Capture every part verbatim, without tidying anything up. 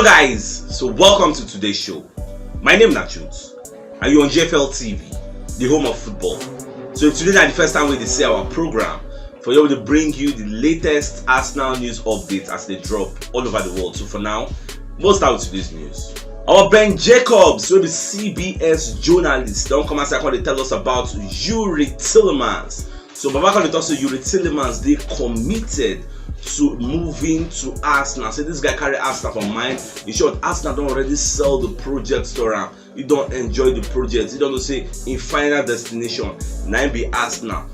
Guys, so welcome to today's show. My name na Jude, and you on G F L T V, the home of football. So if today na the first time wey you dey see our program, for here we dey bring you the latest Arsenal news updates as they drop all over the world. So for now, we'll start with today's news. Our Ben Jacobs, wey be C B S journalist, don come outside come dey tell us about Youri Tielemans. So Baba come dey talk say Youri Tielemans dey committed to moving to Arsenal. Say this guy carry Arsenal for mind. In short, Arsenal don already sell the project to am. He don enjoy the project. He don know say im final destination na im be Arsenal.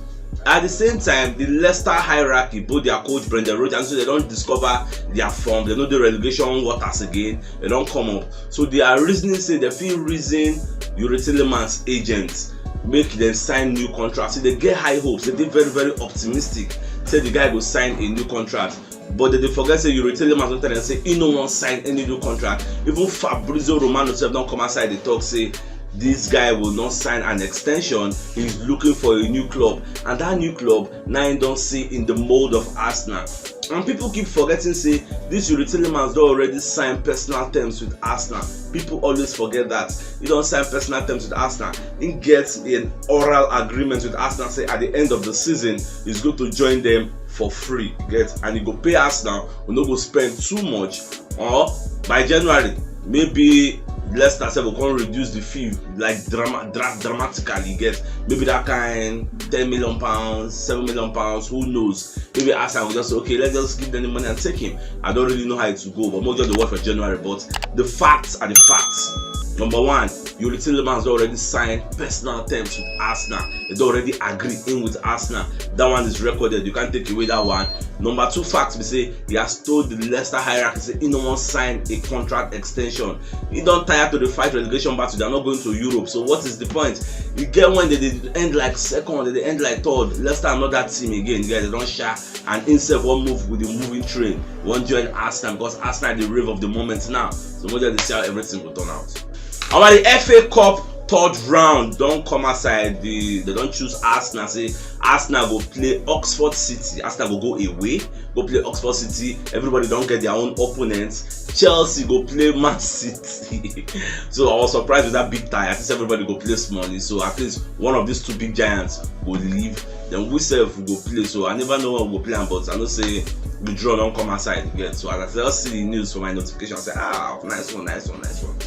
At the same time, the Leicester hierarchy, both their coach Brendan Rodgers, so they don discover their form. They no dey relegation waters again. They don come up. So they are reasoning say they fit reason Youri Tielemans agents make dem sign new contract. So they get high hopes. They dey very, very optimistic. Say the guy go sign a new contract. But they dey forget say Youri Tielemans don tell them say he no wan sign any new contract. Even Fabrizio Romano sef don come outside dey talk say this guy will not sign an extension. He's looking for a new club, and that new club na im don see in the mold of Arsenal. And people keep forgetting say this Youri Tielemans don already sign personal terms with Arsenal. People always forget that. He don sign personal terms with Arsenal. He get an oral agreement with Arsenal say at the end of the season, he's going to join them for free. Get, and he go pay Arsenal. We no go spend too much. Or by January, maybe Leicester sef go come reduce the fee like drama, dra- dramatically. Get, maybe that kind ten million pounds, seven million pounds. Who knows? Maybe Arsenal will just say, okay, let's just give them the money and take him. I don't really know how it will go, but more just the watch for January. But the facts are the facts. Number one, Youri Tielemans don already sign personal terms with Arsenal. They don already agree in with Arsenal. That one is recorded. You can't take away that one. Number two fact be say he has told the Leicester hierarchy say he no wan sign a contract extension. He don tire to dey fight relegation battle. They are not going to Europe. So what is the point? You get when they dey end like second, they dey end like third. Leicester are not that team again. You guys, they don sha, and himself wan move with the moving train. Wan join Arsenal because Arsenal dey rave of the moment now. So we just dey see how everything go turn out. Our the F A Cup third round don come outside. The, they don choose Arsenal. Say Arsenal go play Oxford City. Arsenal go go away, go play Oxford City. Everybody don get their own opponents. Chelsea go play Man City. So I was surprised with that big tie. I think everybody go play small. So at least one of these two big giants go leave. Then we sef go play. So I never know when we go play am, but I know say the draw don come outside again. So as I just see the news for my notification, I say, ah, nice one, nice one, nice one.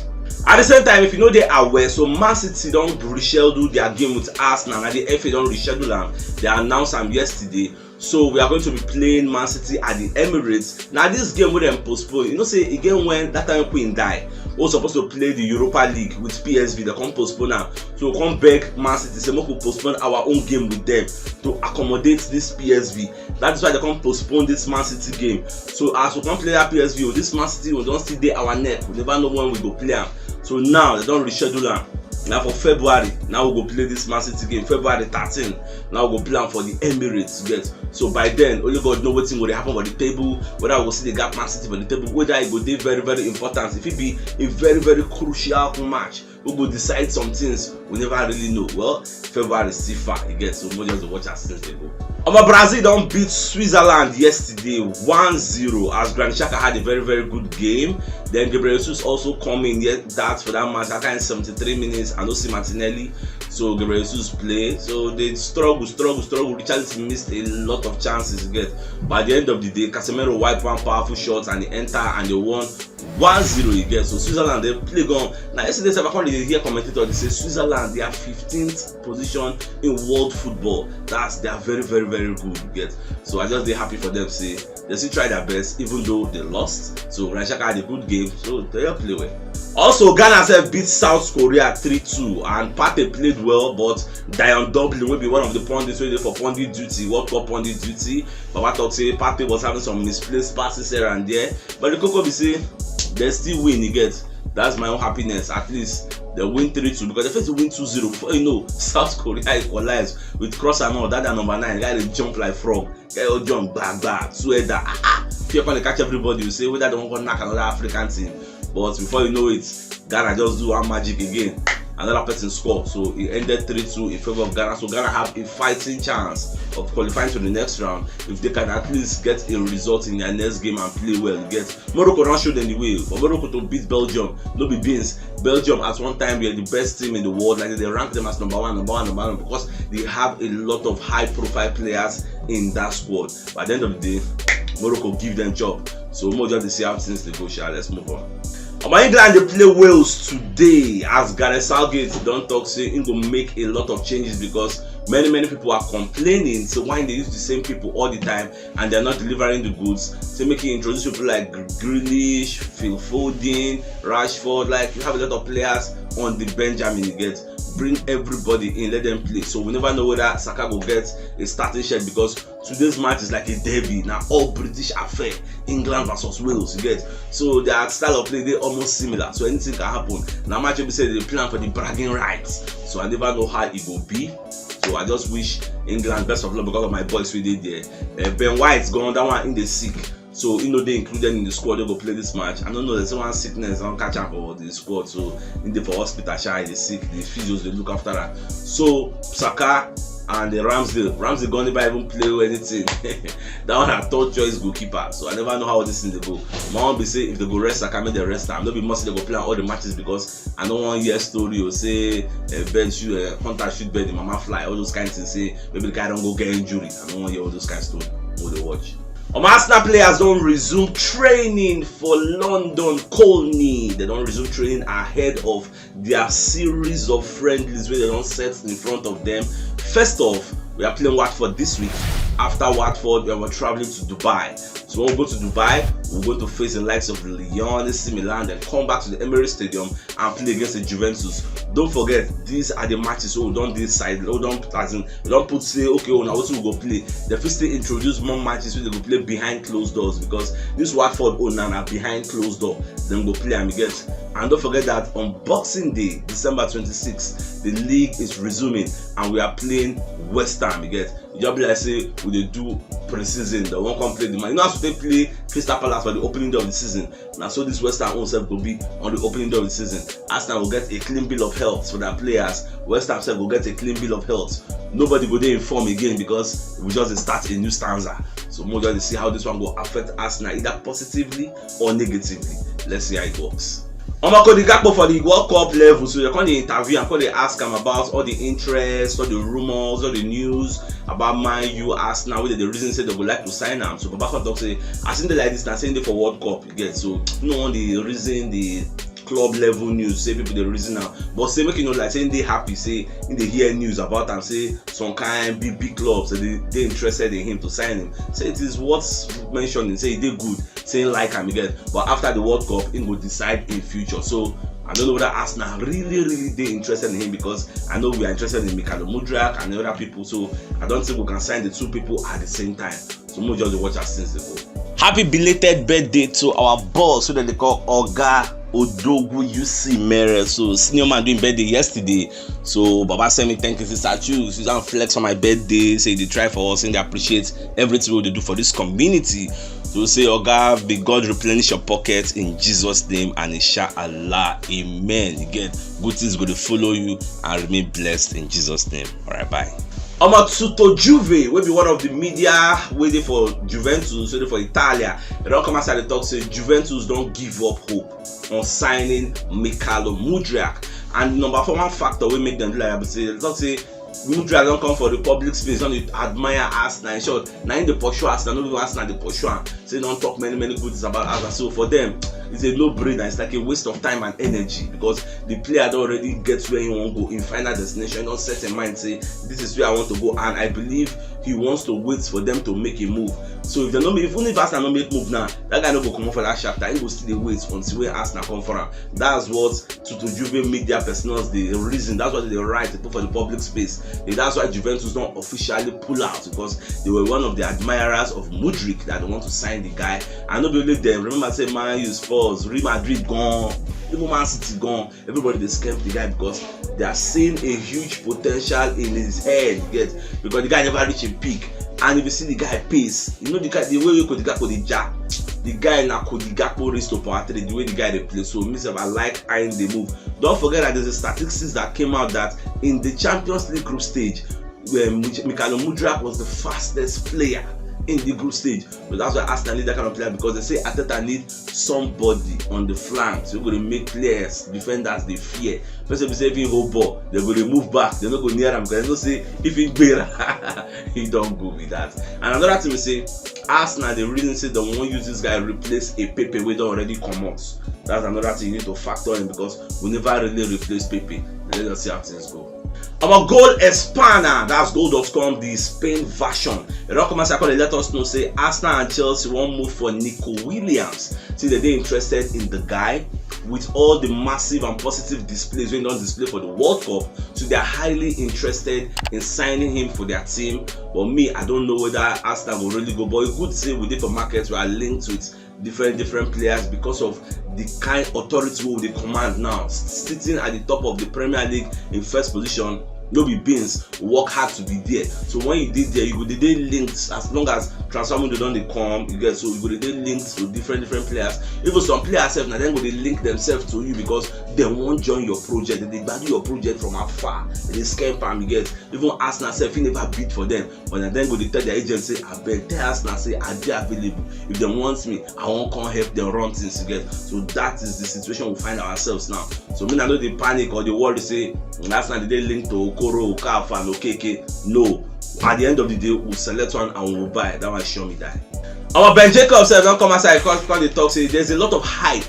At the same time, if you no dey aware, so Man City don reschedule their game with Arsenal. Na the F A don reschedule am. They announce am yesterday. So we are going to be playing Man City at the Emirates. Now this game wey dem postpone, you know say e get when that time Queen die, we were supposed to play the Europa League with P S V. They come postpone am. So we come beg Man City say make we postpone our own game with them to accommodate this P S V. That is why they come postpone this Man City game. So as we come play that P S V, oh, this Man City will don still dey our neck. We never know when we go play am. So now they don reschedule am. Now for February, now we go play this Man City game. February thirteen, now we go play am for the Emirates. Get, so by then, only God know wetin go dey happen for the table. Whether we go see the gap Man City for the table, whether it go dey very, very important. If it be a very, very crucial match, we go decide some things we never really know. Well, February still far. You get, so we just dey watch as things dey go. Omo, Brazil don beat Switzerland yesterday one zero, as Granit Xhaka had a very, very good game. Then Gabriel Jesus also come in yet that for that match. That kind seventy-three minutes, I no see Martinelli. So Gabriel Jesus play. So they struggle, struggle, struggle. Richarlison missed a lot of chances, you get. But at the end of the day, Casemiro wiped one powerful shot and he enter and they won one zero, you get. So Switzerland, they play gone. Now yesterday, I come dey hear commentator dey say Switzerland, they are fifteenth position in world football. That's, they are very, very, very good, you get. So I just dey happy for them. Say they still try their best even though they lost. So Granit Xhaka had a good game. So they all play well. Also, Ghana sef beat South Korea three two, and Partey played well, but Dion Dublin, wey be one of the pundits wey dey for pundit duty, World Cup pundit duty, Baba talk say Partey was having some misplaced passes here and there. But the koko be say they still win, you get. That's my own happiness. At least they win three two, because they first win two zero before you know South Korea equalize with cross and all. That their number nine guy dey jump like frog. Guy go jump, gba gba, two header. Ah, ah. Fear come dey catch everybody. You say whether they wan go knock another African team, but before you know it, Ghana just do one magic again. another person score. So it ended three two in favor of Ghana. So Ghana have a fighting chance of qualifying to the next round if they can at least get a result in their next game and play well. You get, Morocco don show them the way. For Morocco to beat Belgium, no be beans. Belgium at one time were the best team in the world. Like, they rank them as number one, number one, number one, because they have a lot of high-profile players in that squad. But at the end of the day, Morocco give them job. So more just to see how things dey go, sha. Let's move on. Omo, England dey play Wales today as Gareth Southgate don talk say he go make a lot of changes because many, many people are complaining. So why they use the same people all the time and they're not delivering the goods? Say make he introduce people like Grealish, Phil Foden, Rashford. Like, you have a lot of players on the Benjamin, you get. Bring everybody in, let them play. So we never know whether Saka go get a starting shirt because today's match is like a derby. Now all British affair, England versus Wales, you get. So their style of play dey almost similar. So anything can happen. Now match wey be say they plan for the bragging rights. So I never know how it go be. So I just wish England best of luck because of my boys wey dey there. Uh, Ben White gone, that one in the sick. So he no dey included in the squad wey go play this match. I don't know, there's one sickness don catch am for the squad. So he dey for hospital, sha, he dey sick. The physios dey look after am. So Saka and the Ramsdale. Ramsdale go never even play or anything. That one na third choice goalkeeper. So I never know how this thing dey go. My own be say if they go rest Saka, make they rest am. No be must they go play am all the matches because I no wan hear story o say, eh, Ben shoot, eh, Hunter shoot Ben, the mama fly, all those kind things. Say maybe the guy don go get injury. I no wan hear all those kind story. Go dey watch. Um, Arsenal players don resume training for London Colney. They don resume training ahead of their series of friendlies wey they don set in front of them. First off, we are playing Watford this week. After Watford, we are traveling to Dubai. So when we go to Dubai, we're going to face the likes of Lyon, A C Milan, then come back to the Emirates Stadium and play against the Juventus. Don't forget, these are the matches wey we don decide, wey we don, as in, we don put say, okay, oh, na wetin we go play. They fit still introduce more matches wey they go play behind closed doors because this Watford own na, na behind closed door dem go play am, you get. And don't forget that on Boxing Day, December twenty-sixth, the league is resuming and we are playing West Ham, you get. E just be like say we dey do pre-season. They wan come play the match. You know as we take play Crystal Palace for the opening day of the season, na so this West Ham own sef go be on the opening day of the season. Arsenal go get a clean bill of health for their players. West Ham sef go get a clean bill of health. Nobody go dey in form again because we just dey start a new stanza. So make we just dey see how this one go affect Arsenal, either positively or negatively. Let's see how it works. Omo, Cody Gakpo for the World Cup level, so they come dey interview am, come dey ask am about all the interest, all the rumors, all the news about Man U, Arsenal, wey dey reason say they go like to sign am. So Baba come talk say, as e dey like this, na say e dey for World Cup, you get. So no wan dey reason the club level news, say people dey reason am. But say make you know, like, say e dey happy, say e dey hear news about am, say some kind big, big clubs, say they dey interested in him to sign him. Say it is worth mentioning, say e dey good, say e like am again. But after the World Cup, he go decide in future. So I don't know whether Arsenal really, really dey interested in him because I know we are interested in Mykhailo Mudryk and other people. So I don't think we can sign the two people at the same time. So make we just dey watch as things dey go. Happy belated birthday to our boss, who dem dey call Oga Odogwu U C Mere. So senior man do him birthday yesterday. So Baba send me ten K say, "Sir Chuks, use am flex on my birthday. Say e dey try for us, and dey appreciate everything we dey do for this community." So say, "Oga, may God replenish your pocket in Jesus' name and inshallah. Amen." You get, good things go dey follow you and remain blessed in Jesus' name. All right, bye. Omo, Tuto Juve, wey be one of the media wey dey for Juventus, wey dey for Italia, e don come outside dey talk say Juventus don give up hope on signing Mykhailo Mudryk. And number four, one factor wey make dem do like that be say, dem talk say Mudryk don come for the public space, don dey admire Arsenal. In short, na him dey pursue Arsenal, no be Arsenal dey pursue am. Say e don talk many, many good things about Arsenal. So for them, it's a no-brainer. It's like a waste of time and energy because the player don already get where he wan go, in final destination. He don set in mind say, "This is where I want to go," and I believe he wants to wait for them to make a move. So if they no make, even if Arsenal no make move now, that guy no go comot for that Shakhtar. He go still dey wait until when Arsenal come for am. That's what Tuto Juve media personals dey reason. That's what they write, they put for the public space. And that's why Juventus don officially pull out, because they were one of the admirers of Mudryk that they want to sign the guy. And no be only them. Remember say Man U, Spurs, Real Madrid gone, even Man City gone. Everybody dey scam the guy because they are seeing a huge potential in his head, you get, because the guy never reach a peak. And if you see the guy pace, you know the guy, the way wey Cody Gakpo dey ja, The guy na Cody Gakpo raised to power three, the way the guy dey play. So me sef, I like eyeing the move. Don't forget that there's a statistics that came out that in the Champions League group stage, um, Mykhailo Mudryk was the fastest player in the group stage. But that's why Arsenal need that kind of player, because they say Arteta need somebody on the flanks who go dey make players, defenders dey fear. Person be say if he hold ball, they go dey move back. They no go near am because they know say if he gbera, he don go with that. And another thing we say, Arsenal, the reason say they wan use this guy replace a Pepe wey don already comot. That's another thing you need to factor in, because we never really replace Pepe. Let us see how things go. Our goal expander, that's goal dot com, the Spain version. They don come outside come dey let us know say Arsenal and Chelsea wan move for Nico Williams. Say they dey interested in the guy with all the massive and positive displays wey he don display for the World Cup. So they are highly interested in signing him for their team. But me, I don't know whether Arsenal go really go. But e good say we dey for market, we are linked with different different players because of the kind authority wey we dey command now, sitting at the top of the Premier League in first position. No be beans, work hard to be there. So when you dey there, you go dey dey linked. As long as transfer window don dey come, you get, so you go dey dey linked to different different players. Even some players sef, na dem go dey link themselves to you because dem wan join your project. Dem dey gbadu your project from afar. Dem dey scamp am, you get. Even Arsenal sef fit never bid for them, but na dem go dey tell their agent say, "Abeg, tell Arsenal say I dey available. If dem want me, I wan come help them run things," you get. So that is the situation we find ourselves now. So me, I no dey panic or dey worry say Arsenal dey dey linked to Okoro, Okafor and Okeke. No. At the end of the day, we select one and we buy. That one sure me die. Our Ben Jacobs sef don come outside, come come dey talk say there's a lot of hype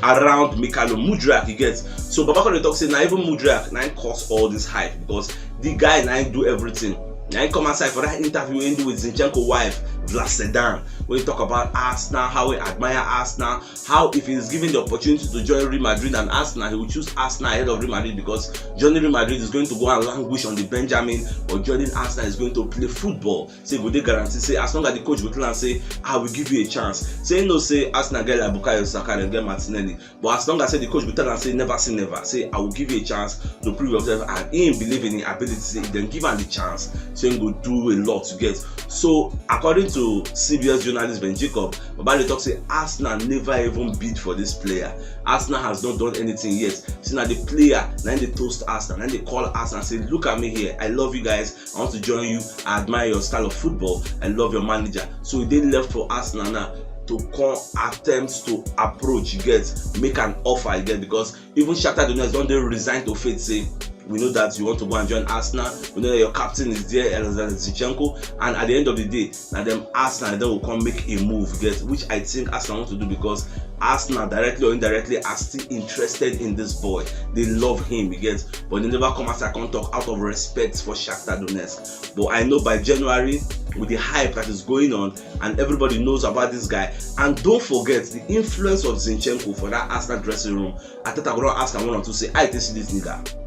around Mykhailo Mudryk, you get. So Baba come dey talk say na even Mudryk na him cause all this hype, because the guy na him do everything. Na him come outside for that interview wey he do with Zinchenko wife, Vlasedan, wey he talk about Arsenal, how he admire Arsenal, how if he is given the opportunity to join Real Madrid and Arsenal, he will choose Arsenal ahead of Real Madrid, because joining Real Madrid is going to go and languish on the Benjamin, but joining Arsenal is going to play football. Say go dey guarantee say as long as the coach go tell am say, "I will give you a chance." Say no, say Arsenal get like Bukayo Saka, dem get Martinelli, but as long as say the coach go tell am say, "Never say never, say I will give you a chance to prove yourself," and he believe in his ability, say if dem give am the chance, so he go do a lot to get. So according to C B S journalist Ben Jacob, Baba dey talk say Arsenal never even bid for this player. Arsenal has not done anything yet. Say na the player na him dey toast Arsenal, na him dey call Arsenal say, "Look at me here, I love you guys, I want to join you, I admire your style of football, I love your manager." So e dey left for Arsenal now to come attempt to approach, you get, make an offer, you get, because even Shakhtar Donetsk don dey resigned to fate say, "We know that you want to go and join Arsenal. We know that your captain is there, Alexander Zinchenko." And at the end of the day, na dem Arsenal dem go come make a move, you get, which I think Arsenal want to do, because Arsenal directly or indirectly are still interested in this boy. They love him, you get, but they never come outside come talk out of respect for Shakhtar Donetsk. But I know by January, with the hype that is going on and everybody knows about this guy, and don't forget the influence of Zinchenko for that Arsenal dressing room, Arteta go don ask am one or two say, "How you take see this nigga?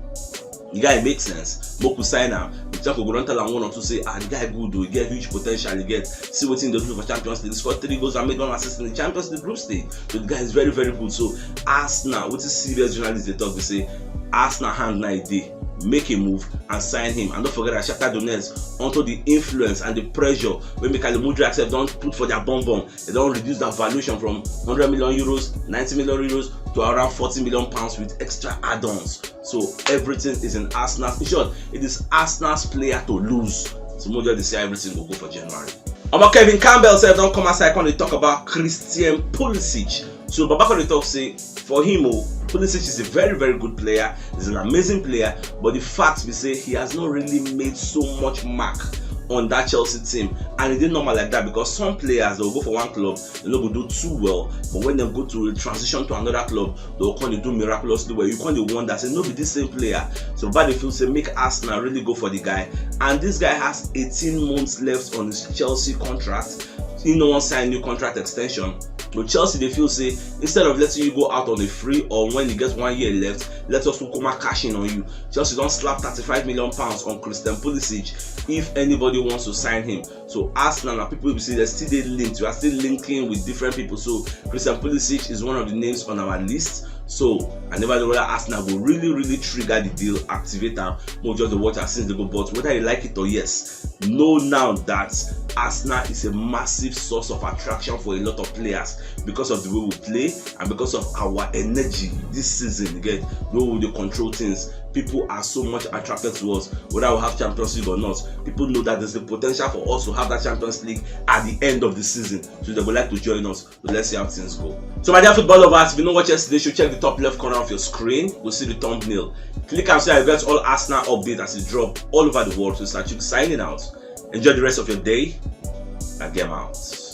The guy make sense. Make we sign am." Zinchenko go don tell am one or two say, "Ah, the guy good o, he get huge potential, he get, see wetin he dey do for Champions League. He scored three goals and made one assist in the Champions League group stage. So the guy is very, very good." So Arsenal, wetin C B S journalist dey talk be say Arsenal hand na e dey, make a move and sign him. And don't forget that Shakhtar Donetsk, unto the influence and the pressure wey Mykhailo Mudryk sef don put for their bum bum, they don reduce that valuation from hundred million euros, ninety million euros to around forty million pounds with extra add-ons. So everything is in Arsenal's, in short, it is Arsenal's player to lose. So make we just dey see how everything go go for January. Omo, Kevin Campbell sef don come outside come dey talk about Christian Pulisic. So Baba come dey talk say for him o, Pulisic is a very, very good player, he's an amazing player, but the fact be say he has not really made so much mark on that Chelsea team, and e dey normal like that, because some players, they will go for one club, they no go do too well, but when they go to transition to another club, they will come dey do miraculously well. You come dey wonder say no be this same player. So Baba dey feel say make Arsenal really go for the guy, and this guy has eighteen months left on his Chelsea contract. He no wan sign new contract extension. But Chelsea dey feel say instead of letting you go out on a free or when you get one year left, let us kukuma cash in on you. Chelsea don slap thirty-five million pounds on Christian Pulisic if anybody wants to sign him. So Arsenal na people wey be say they still dey linked. We are still linking with different people. So Christian Pulisic is one of the names on our list. So I never know whether Arsenal go really, really trigger the deal, activate am. Make we just dey watch am since they go. But whether you like it or yes, know now that Arsenal is a massive source of attraction for a lot of players. because of the way we play and because of our energy this season. You get, the way we dey control things, people are so much attracted to us, whether we have Champions League or not. People know that there's the potential for us to have that Champions League at the end of the season, so they would like to join us. So let's see how things go. So my dear football lovers, if you no watch yesterday show, check the top left corner of your screen. We'll see the thumbnail. Click and see how you get all Arsenal update as it drop all over the world. So Sachuks signing out. Enjoy the rest of your day. I get out.